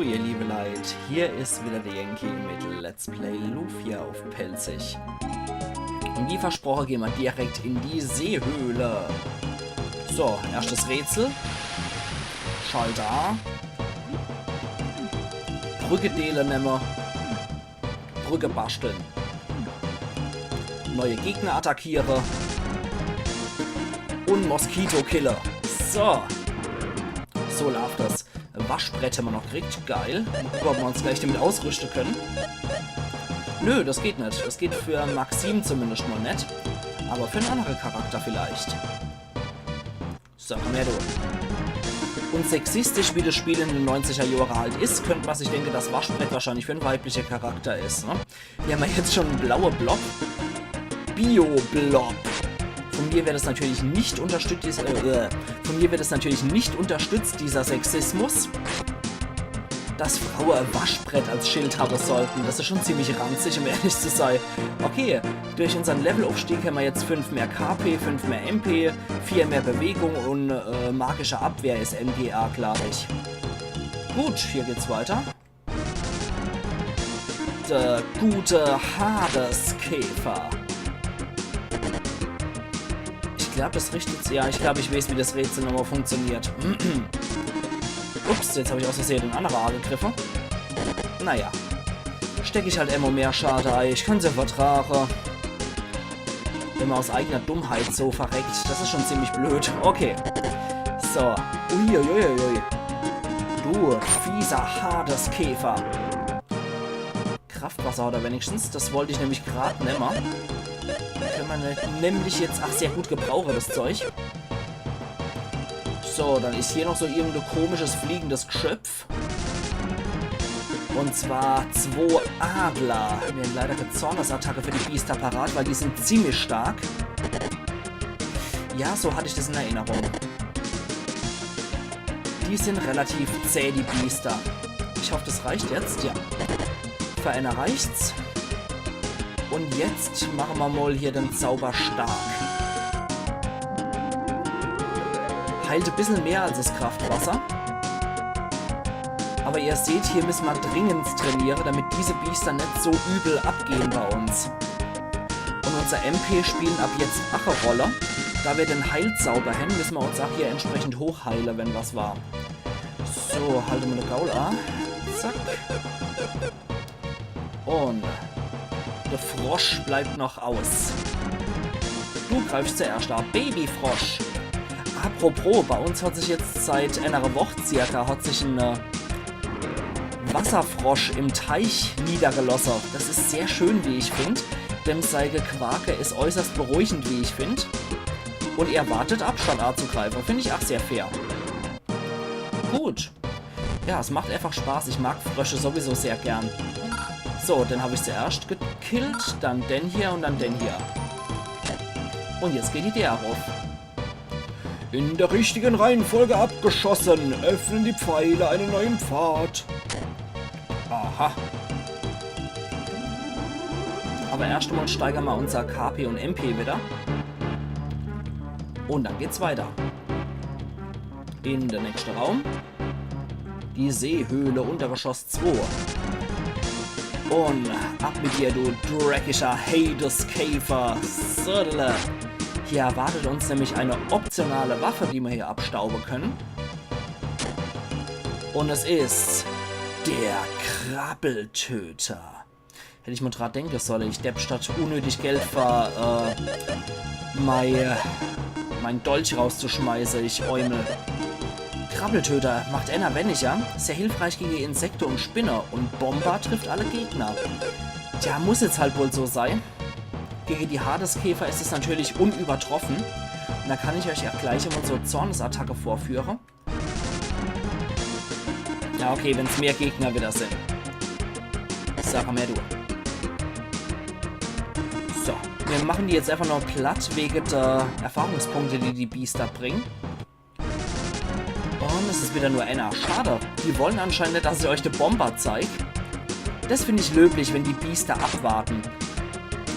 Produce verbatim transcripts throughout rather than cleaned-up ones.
Ihr liebe Leit, hier is wieder der Yankee mit Let's Play Lufia uff Pälzisch. Un wie versproche gehn mer direkt in die Seehöhle. So, erschtes Rätsel. Schalter A. Brückedeele nemme. Brücke baschtle. Neie Gegner attackiere. Un Moskito kille. So. So laaft des. Waschbrett hämmer noch gekriegt. Geil. Mol gucke, ob mer uns gleich damit ausrüschte kenne. Nö, des geht net. Des geht für Maxim zumindescht mol net. Awwer für en annere Charakter vielleicht. So, komm her, du. Un sexistisch, wie des Spiel in de neunziger Johre halt is, könnt mer sich denke, dass Waschbrett wahrscheinlich für en weibliche Charakter is, ne? Hier hämmer jetzt schun en blaue Blob. Bio-Blob. Von mir werd des natürlich net unterstützt, äh, äh, von mir werd des natürlich net unterstützt, dieser Sexismus. Dass Fraue e Waschbrett als Schild hawwe sollte, des is schun ziemlich ranzig, um ehrlich zu sei. Okay, durch unsern Levelaufstieg hämmer jetzt fünf mehr K P, fünf mehr M P, vier mehr Bewegung un, äh, magische Abwehr is M G A, glaab ich. Gut, hier geht's weiter. Der gute Hades-Käfer. Ich glaab, des richtet, ja, ich glaab, ich weeß, wie des Rätsel nochmol funktioniert. Ups, jetzt hab ich aus Versehe en annere agegriffe. Naja. Steck ich halt emol mehr Schade ei. Ich kann's jo vertrage. Wenn mer aus eigener Dummheit so verreckt, des is schun ziemlich blöd. Okay. So. Uiuiuiui. Du fieser Hades-Käfer. Kraftwasser hot er wenigstens. Des wollt ich nämlich grad nemme. Könne mer ne-, nämlich jetzt, ach, sehr gut gebrauche, des Zeug. So, dann is hier noch so irgend e komisches fliegendes Geschöpf. Un zwar zwo Adler. Mir hän leider kä Zornesattacke für die Biester parat, weil die sin ziemlich stark. Ja, so hatt ich des in Erinnerung. Die sin relativ zäh, die Biester. Ich hoff, des reicht jetzt. Ja. Für einer reicht's. Un jetzt mache mer mol hier de Zauber stark. Heilt e bissel mehr als des Kraftwasser. Awwer ihr seht, hier misse mer dringend trainiere, damit diese Biester net so übel abgehn bei uns. Un unser M P spielen ab jetzt ach e Rolle. Da mer de Heilzauber hän, misse mer uns ach hier entsprechend hochheile, wenn was war. So, halte mer de Gaul a. Zack. Un de Frosch bleibt noch aus. Du greifscht zuerscht a, Babyfrosch. Apropos, bei uns hot sich jetzt seit enere Woch circa hot sich en, äh, Wasserfrosch im Teich niedergelosse. Des is sehr schön, wie ich find. Dem sei Gequake is äußerst beruhigend, wie ich find. Un er wartet ab, statt azugreife. Find ich ach sehr fair. Gut. Ja, es macht einfach Spaß. Ich mag Frösche sowieso sehr gern. So, den hab ich zuerscht gekillt, dann den hier un dann den hier. Un jetzt geht die Deer uff. In der richtigen Reihenfolge abgeschossen, öffnen die Pfeile einen neuen Pfad. Aha. Awwer erscht emol steigere mer unser K P un M P wieder. Un dann geht's weiter. In de nächschte Raum. Die Seehöhle, Untergeschoss zwo. Un ab mit dir, du dreckiger Hades-Käfer. Södele. Hier erwartet uns nämlich eine optionale Waffe, die mer hier abstaube könne. Un es is der Krabbeltöter. Hätt ich mol dra denke solle, ich Depp, statt unnötig Geld für, äh, mei, mein Dolch rauszuschmeiße, ich Eumel. Krabbeltöter macht enner wenniger, sehr hilfreich gege Insekte un Spinne un Bomber trifft alle Gegner. Tja, muss jetzt halt wohl so sei. Gege die Hades-Käfer is es natürlich unübertroffen. Un do kann ich eich ach gleich emol so Zornesattacke vorführe. Ja, okay, wenn's mehr Gegner wieder sin. Sag mol, du. So, mir mache die jetzt einfach nur platt wege der Erfahrungspunkte, die die Biester bringe. Un es is wieder nur enner. Schade. Die wolle anscheinend net, dass ich eich de Bomber zeig. Des find ich löblich, wenn die Biester abwarte.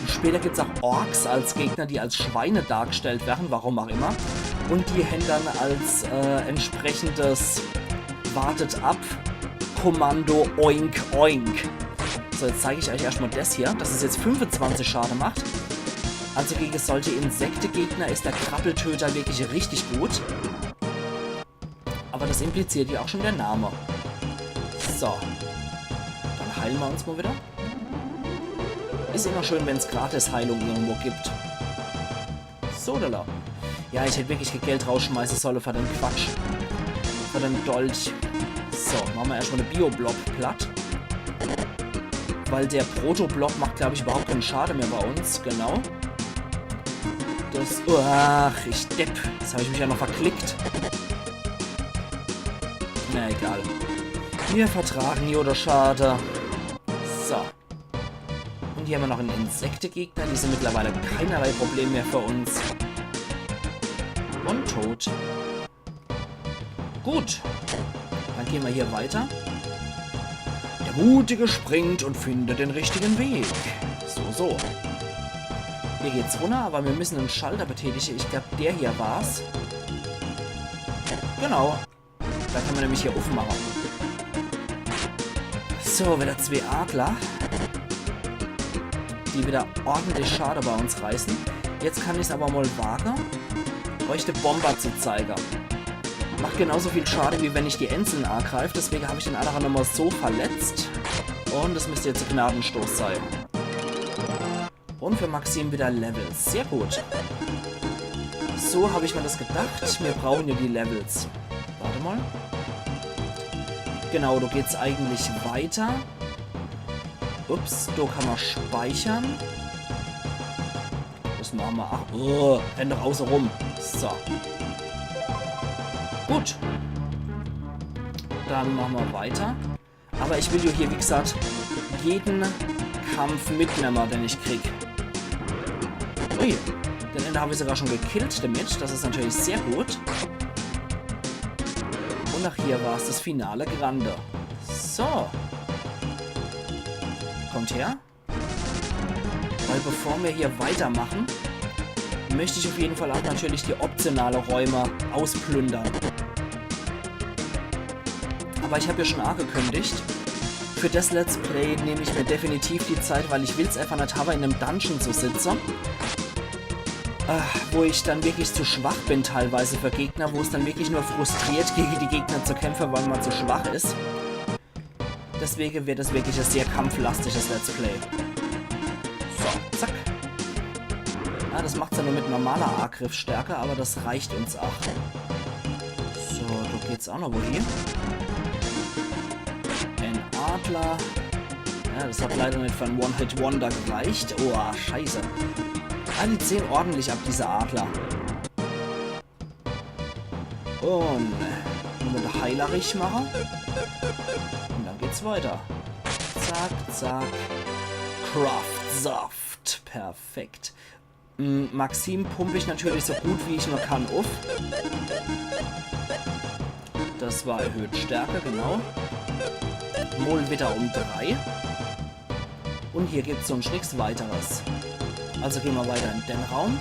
Später gibt's ach Orks als Gegner, die als Schweine dargestellt werre, warum ach immer. Un die hän dann als, äh, entsprechendes Wartet ab Kommando, oink, oink. So, jetzt zeig ich euch erscht mal das hier, dass es jetzt fünfundzwanzig Schade macht. Also gegen solche Insektegegner is der Krabbeltöter wirklich richtig gut. Aber das impliziert ja auch schon der Name. So. Dann heilen wir uns mal wieder. Is immer schön, wenn's gratis Heilung irgendwo gibt. So, da. Ja, ich hätt wirklich Geld rausschmeißen sollen für den Quatsch. Für den Dolch. So, machen wir erscht mal den Bio-Blob platt. Weil der Proto-Blob macht, glaub ich, überhaupt keinen Schade mehr bei uns. Genau. Das. Ach, ich Depp. Jetzt hab ich mich ja noch verklickt. Na egal. Wir vertragen jo de Schade. So. Und hier haben wir noch einen Insektegegner. Die sind mittlerweile keinerlei Problem mehr für uns. Und tot. Gut. Dann gehen wir hier weiter. Der Mutige springt und findet den richtigen Weg. So, so. Hier geht's runter, aber wir müssen einen Schalter betätigen. Ich glaub, der hier war's. Genau. Da kann man nämlich hier aufmachen. So, wieder zwei Adler. Die wieder ordentlich Schade bei uns reißen. Jetzt kann ich's aber mal wagen, euch de Bomber zu zeigen. Macht genauso viel Schade, wie wenn ich die Einzelnen angreif. Deswegen hab ich den anderen nochmal so verletzt. Und es müsste jetzt ein Gnadenstoß sein. Und für Maxim wieder Level. Sehr gut. So hab ich mir das gedacht. Wir brauchen ja die Levels. Warte mal. Genau, da geht's eigentlich weiter. Ups, da kann man speichern. Das machen wir. Ach, oh, renn doch außen rum. So. Gut. Dann machen wir weiter. Aber ich will ja hier, wie gesagt, jeden Kampf mitnehmen, den ich krieg. Ui, den einen habe ich sogar schon gekillt damit. Das ist natürlich sehr gut. Und ach, hier war's das Finale Grande. So. Kommt her. Weil bevor wir hier weitermachen, möchte ich auf jeden Fall auch natürlich die optionale Räume ausplündern. Aber ich hab ja schon angekündigt, für das Let's Play nehme ich mir definitiv die Zeit, weil ich will's einfach nicht haben, in einem Dungeon zu sitzen, äh, wo ich dann wirklich zu schwach bin teilweise für Gegner, wo es dann wirklich nur frustriert, gegen die Gegner zu kämpfen, weil man zu schwach ist. Deswegen wird es wirklich ein sehr kampflastiges Let's Play. So, zack. Ah, das macht's ja nur mit normaler Angriffsstärke, aber das reicht uns auch. So, da geht's auch noch wohin. Ein Adler. Ja, das hat leider nicht für ein One-Hit-Wonder gereicht. Oh, scheiße. Ah, die ziehen ordentlich ab, diese Adler. Und nochmal de Heilerich machen. Und dann geht's weiter. Zack, zack. Kraftsaft. Perfekt. Mm, Maxim pump ich natürlich so gut wie ich nur kann uff. Das war erhöht Stärke, genau. Mol wieder um drei. Und hier gibt's sonst nichts weiteres. Also gehen wir weiter in den Raum.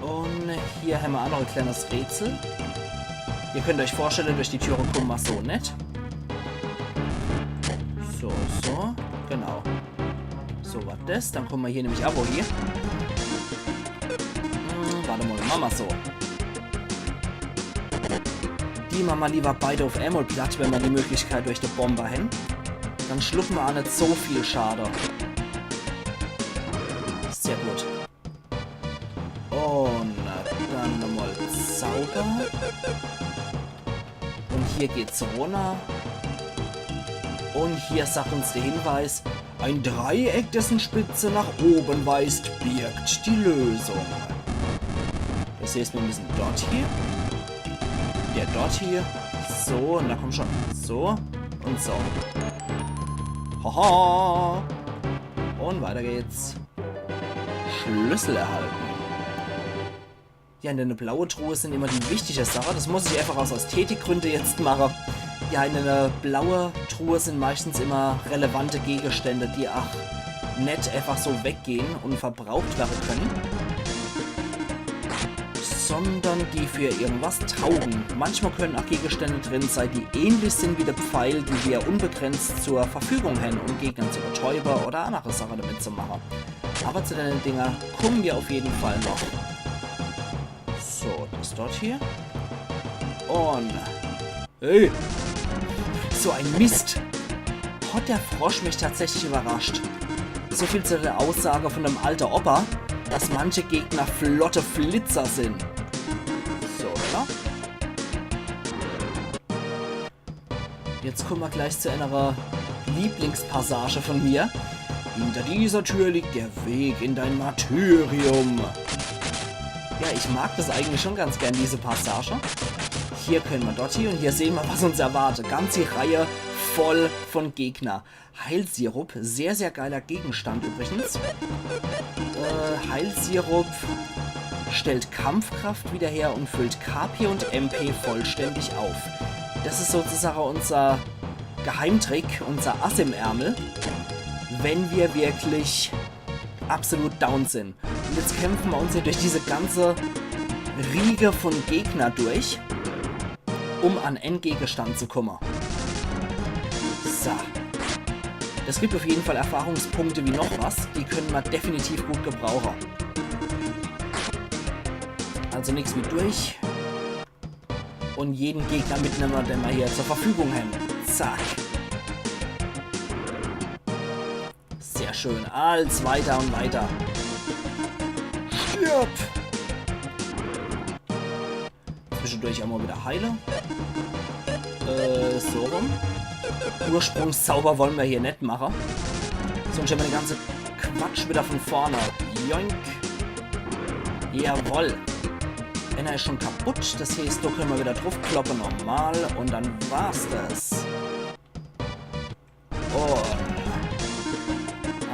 Und hier haben wir auch noch ein kleines Rätsel. Ihr könnt euch vorstellen, durch die Türe kommen wir so nicht. So, so, genau. So war das. Dann kommen wir hier nämlich auch wohin. Hm, warte mal, machen wir so. Die machen wir lieber beide auf einmal platt, wenn wir die Möglichkeit durch die Bombe haben. Dann schlucken wir auch nicht so viel Schade. Sehr gut. Und dann nochmal Zauber. Und hier geht's runter. Und hier sagt uns der Hinweis, ein Dreieck, dessen Spitze nach oben weist, birgt die Lösung. Das heißt, wir müssen dort hier. Der dort hier. So, und da kommt schon. So und so. Haha. Und weiter geht's. Schlüssel erhalten. Ja, in der blaue Truhe sind immer die wichtige Sache. Das muss ich einfach aus Ästhetikgründe jetzt machen. Ja, in der blaue Truhe sind meistens immer relevante Gegenstände, die auch nicht einfach so weggehen und verbraucht werden können. sondern die für irgendwas taugen. Manchmal können auch Gegenstände drin sein, die ähnlich sind wie der Pfeil, die wir unbegrenzt zur Verfügung haben, um Gegner zu betäuben oder andere Sachen damit zu machen. Aber zu den Dinger kommen wir auf jeden Fall noch. So, das dort hier. Und Hey! So ein Mist! Hat der Frosch mich tatsächlich überrascht. So viel zu der Aussage von dem alten Opa, dass manche Gegner flotte Flitzer sind. So, oder? Jetzt kommen wir gleich zu einer Lieblingspassage von mir. Hinter dieser Tür liegt der Weg in dein Martyrium. Ja, ich mag das eigentlich schon ganz gern, diese Passage. Hier können wir dort hin und hier sehen wir, was uns erwartet. Ganze Reihe voll von Gegner. Heilsirup, sehr, sehr geiler Gegenstand übrigens. Äh, Heilsirup stellt Kampfkraft wieder her und füllt K P und M P vollständig auf. Das ist sozusagen unser Geheimtrick, unser Ass im Ärmel, wenn wir wirklich absolut down sind. Und jetzt kämpfen wir uns hier durch diese ganze Riege von Gegner durch, um an einen Gegenstand zu kommen. So. Das gibt auf jeden Fall Erfahrungspunkte wie noch was. Die können wir definitiv gut gebrauchen. Also nichts wie durch. Und jeden Gegner mitnehmen, den wir hier zur Verfügung haben. Zack. Sehr schön. Als weiter und weiter. Stirb! Zwischendurch einmal wieder heile. Äh, so rum. Ursprungszauber wollen wir hier nicht machen. Sonst haben wir den ganzen Quatsch wieder von vorne. Joink. Jawoll. Einer ist schon kaputt, das heißt, da können wir wieder draufkloppen normal und dann war's das. Und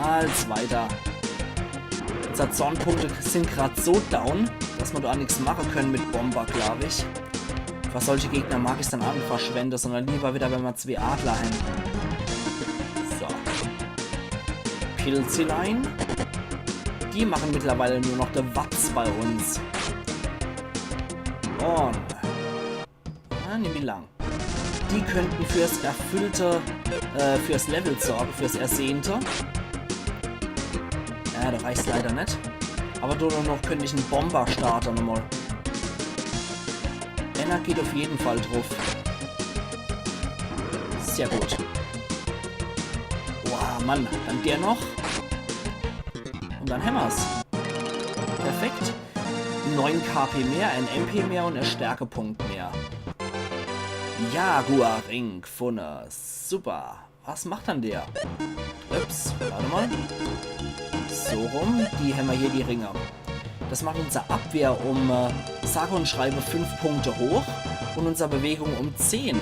als weiter. Unsere Zornpunkte sind grad so down, dass wir da auch nichts machen können mit Bomber, glaub ich. Für solche Gegner mag ich's dann auch nicht verschwenden, sondern lieber wieder, wenn wir zwei Adler haben. So. Pilzilein. Die machen mittlerweile nur noch de Watz bei uns. Und Ah, nimm ihn lang. Die könnten fürs erfüllte, äh, fürs Level sorgen, fürs Ersehnte. Ja, da reicht's leider nicht. Aber do noch könnte ich einen Bomber starten nochmal. Einer geht auf jeden Fall drauf. Sehr gut. Boah, Mann, dann der noch. Und dann hämmer's. Perfekt. Neun K P mehr, ein M P mehr und ein Stärkepunkt mehr. Jaguar-Ring gfunne. Super. Was macht dann der? Ups, warte mal. So rum, die hämmer hier, die Ringe. Das macht unsere Abwehr um, äh, sage und schreibe fünf Punkte hoch und unsere Bewegung um zehn.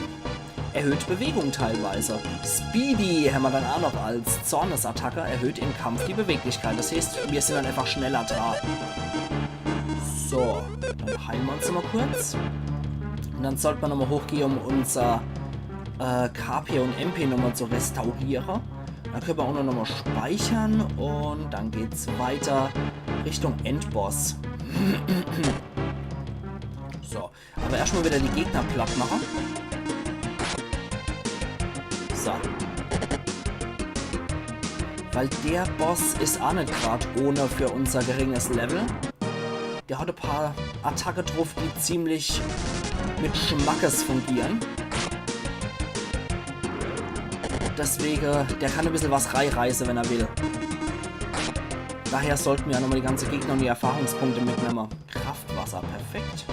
Erhöht Bewegung teilweise. Speedy hämmer dann auch noch als Zornesattacke, erhöht im Kampf die Beweglichkeit. Das heißt, wir sind dann einfach schneller dran. So, dann heilen wir uns nochmal kurz. Und dann sollte man nochmal hochgehen, um unser, äh, K P und M P nochmal zu restaurieren. Dann können wir auch noch nochmal speichern und dann geht's weiter Richtung Endboss. So, aber erstmal wieder die Gegner platt machen. So. Weil der Boss ist auch nicht grad ohne für unser geringes Level. Der hat ein paar Attacke drauf, die ziemlich mit Schmackes fungieren. Deswegen, der kann ein bisschen was reireißen, wenn er will. Daher sollten wir ja nochmal die ganze Gegner und die Erfahrungspunkte mitnehmen. Kraftwasser, perfekt.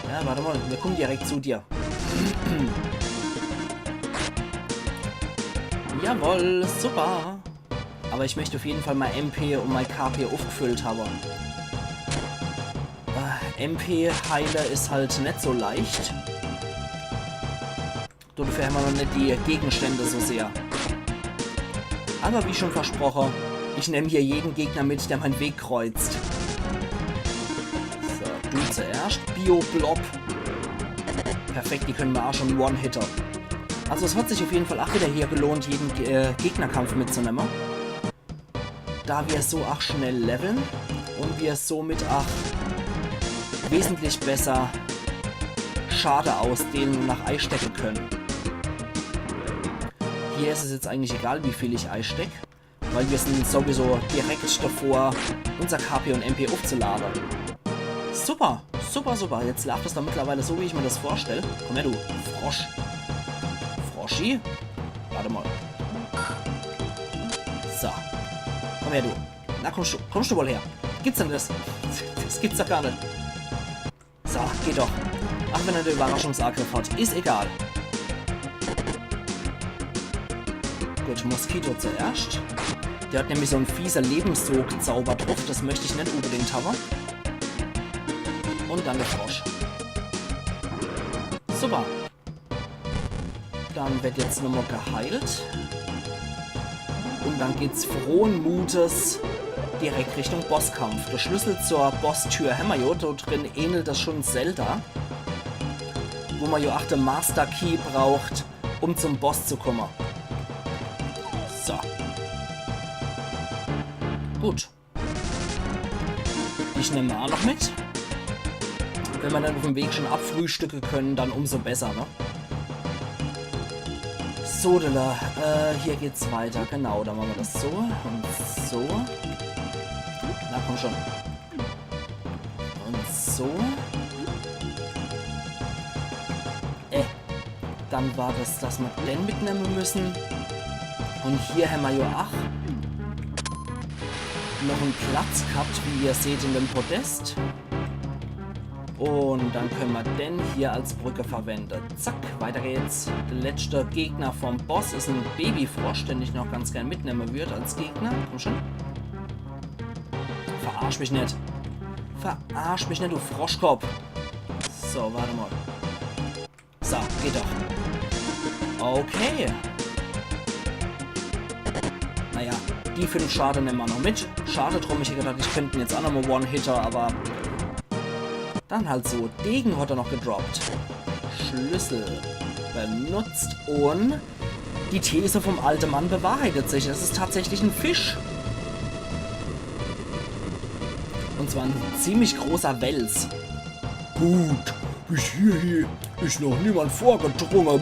Ja, warte mal, wir kommen direkt zu dir. Jawohl, super. Aber ich möchte auf jeden Fall mal M P und mal K P aufgefüllt haben. Äh, M P heile ist halt nicht so leicht. Dafür haben wir noch nicht die Gegenstände so sehr. Aber wie schon versprochen, ich nehme hier jeden Gegner mit, der meinen Weg kreuzt. So, du zuerst. Bio-Blob. Perfekt, die können wir auch schon One-Hitter. Also es hat sich auf jeden Fall auch wieder hier gelohnt, jeden Ge- äh, Gegnerkampf mitzunehmen. Da wir so auch schnell leveln und wir somit auch wesentlich besser Schade ausdeele un noch eistecke kenne. Hier is es jetzt eigentlich egal, wie viel ich eisteck, weil mir sin sowieso direkt davor, unser K P un M P uffzulade. Super, super, super. Jetzt laaft es dann mittlerweile so, wie ich mir das vorstell. Komm her, du Frosch. Froschi? Wart emol. So. Komm her, du. Na, kommsch du, kommsch du wohl her? Gibt's denn das? Das gibt's doch gar net. So, geht doch. Ach, wenn er de Überraschungsangriff hat. Is egal. Gut, Moskito zuerscht. Der hat nämlich so en fiese Lebenssog-Zauber druff. Das möcht ich net unbedingt hawwe. Un dann de Frosch. Super. Dann werd jetzt nochmol geheilt. Un dann geht's frohen Mutes direkt Richtung Bosskampf. De Schlüssel zur Bosstür hämmer jo. Do drin ähnelt das schon Zelda. Wo mer jo ach de Master Key braucht, um zum Boss zu komme. So. Gut. Ich nemm mer ach noch mit. Wenn mer dann uff em Weg schon abfrühstücke kenne, dann umso besser, ne? So, Dilla, äh, hier geht's weiter. Genau, dann mache mer das so un so. Na, komm schon. Un so. Äh, dann war das, dass mer den mitnemme müssen. Un hier hämmer jo ach noch en Platz gehabt, wie ihr seht, in dem Podest. Un dann kenne mer den hier als Brücke verwende. Zack, weiter geht's. De letschte Gegner vom Boss is en Babyfrosch, den ich noch ganz gern mitnemme würd als Gegner. Komm schon. Verarsch mich net. Verarsch mich net, du Froschkopp. So, wart emol. So, geht doch. Okay. Naja, die fünf Schade nemme mer noch mit. Schade drum, ich hätt gedacht, ich könnt en jetzt ach nochmol One-Hitter, awwer dann halt so. Degen hat er noch gedroppt. Schlüssel benutzt un die These vom alte Mann bewahrheitet sich. Es is tatsächlich en Fisch. Un zwar en ziemlich großer Wels. Gut, bis hierher is noch niemand vorgedrunge.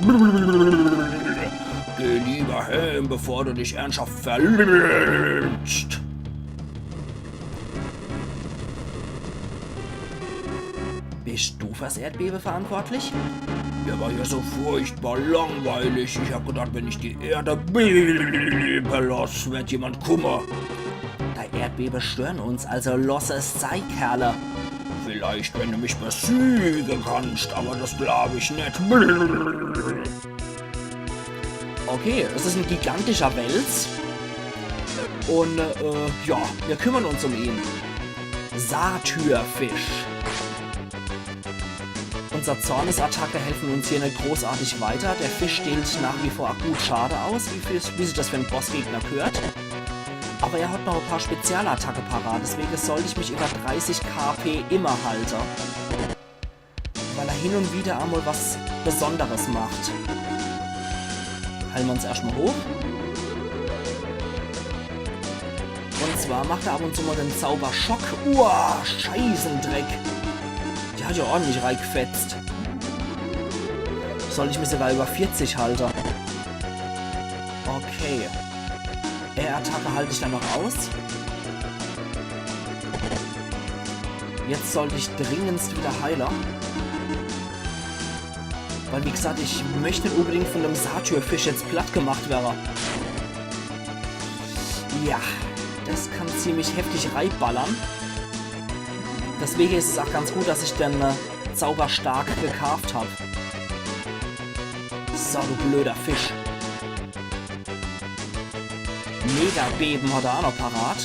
Geh lieber heim, bevor du dich ernsthaft verletzt. Bist du fürs Erdbebe verantwortlich? Mir war hier so furchtbar langweilig. Ich hab gedacht, wenn ich die Erde bebe lass, wird jemand kumme. Dei Erdbebe stören uns, also loss es sei, Kerle. Vielleicht, wenn du mich besiege kannst, aber das glaub ich net. Okay, es is en gigantischer Wels. Un, äh, ja, wir kümmern uns um ihn. Satyrfisch. Unser Zornesattacke helfen uns hier net großartig weiter. Der Fisch dealt nach wie vor akut Schade aus, wie, viel, wie sich das für en Bossgegner gehört. Aber er hat noch e paar Spezialattacke parat, deswege sollt ich mich über dreißig K P immer halte. Weil er hin un wieder emol was Besonderes macht. Heile mer uns erscht mol hoch. Un zwar macht er ab un zu mol den Zauber Schock. Uah, Scheißendreck. Der hat ja ordentlich reigefetzt. Sollt ich mich sogar über vierzig halte. Okay. Äh, Attacke halt ich dann noch aus. Jetzt sollt ich dringendst wieder heile. Weil, wie gesagt, ich möcht net unbedingt von dem Satyrfisch jetzt platt gemacht werre. Ja, das kann ziemlich heftig reiballern. Deswege is es auch ganz gut, dass ich den, äh, Zauberstab gekaaft hab. So, du blöder Fisch. Megabeben hat er auch noch parat.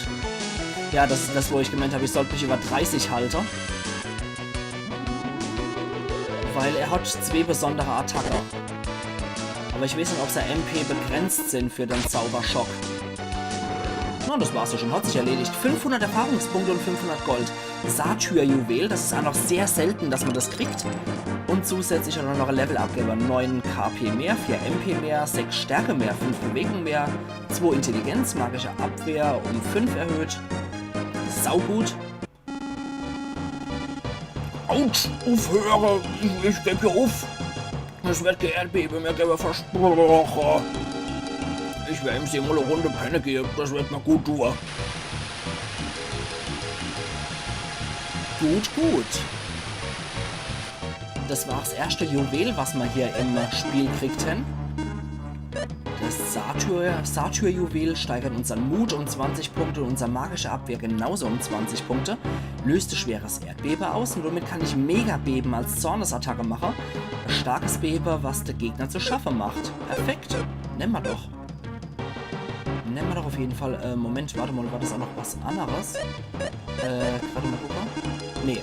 Ja, das is das, wo ich gemeint hab, ich sollt mich über dreißig halte. Weil er hat zwee besondere Attacke. Aber ich weiß net, ob sei M P begrenzt sin für den Zauberschock. Na, das war's ja schon. Hat sich erledigt. Fünfhundert Erfahrungspunkte und fünfhundert Gold. Satyrjuwel, das is auch noch sehr selten, dass man das kriegt. Und zusätzlich hat er noch ein Level-Up gegeben. Neun K P mehr, vier M P mehr, sechs Stärke mehr, fünf Bewegung mehr, zwei Intelligenz, magische Abwehr um fünf erhöht. Saugut. Autsch, uffhöre, ich, ich geb hier uff. Es werd kee Erdbebe mehr gewwe, versproche. Ich werd em se mol e Runde penne gehe, des werd mer gut due. Gut, gut. Des war des erschte Juwel, was mer hier im Spiel kriegt hen. Des Satyr, Satyr-Juwel steigert unsern Mut um zwanzig Punkte und unser magische Abwehr genauso um zwanzig Punkte, löst e schweres Erdbebe aus und somit kann ich Megabeben als Zornesattacke mache. E starkes Bebe, was de Gegner zu schaffe macht. Perfekt. Nemme mer doch. Nemme mer doch uff jeden Fall. Äh, Moment, wart emol, war des aa noch was anneres? Äh, grad mol gucke. Nee,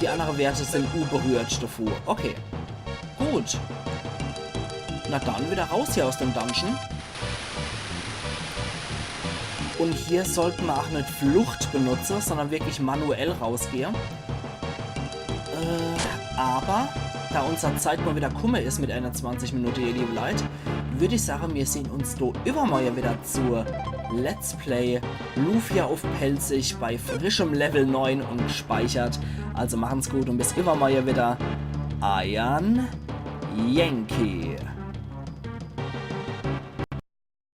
die annere Werte sin unberührt devu. Okay. Gut. Na dann, widder raus hier aus dem Dungeon. Und hier sollt mer aa net Flucht benutze, sondern wirklich manuell rausgehe. Äh, awwer, da unser Zeit mol widder kumme is mit eener zwanzig Minute, ihr liewe Leit, würd ich sage, mir sehn uns do iwwermorje widder zu Let's Play Lufia uff Pälzisch bei frischem Level neun und gspeichert. Also machen's gut und bis iwwermorje widder. Eiern Yankee.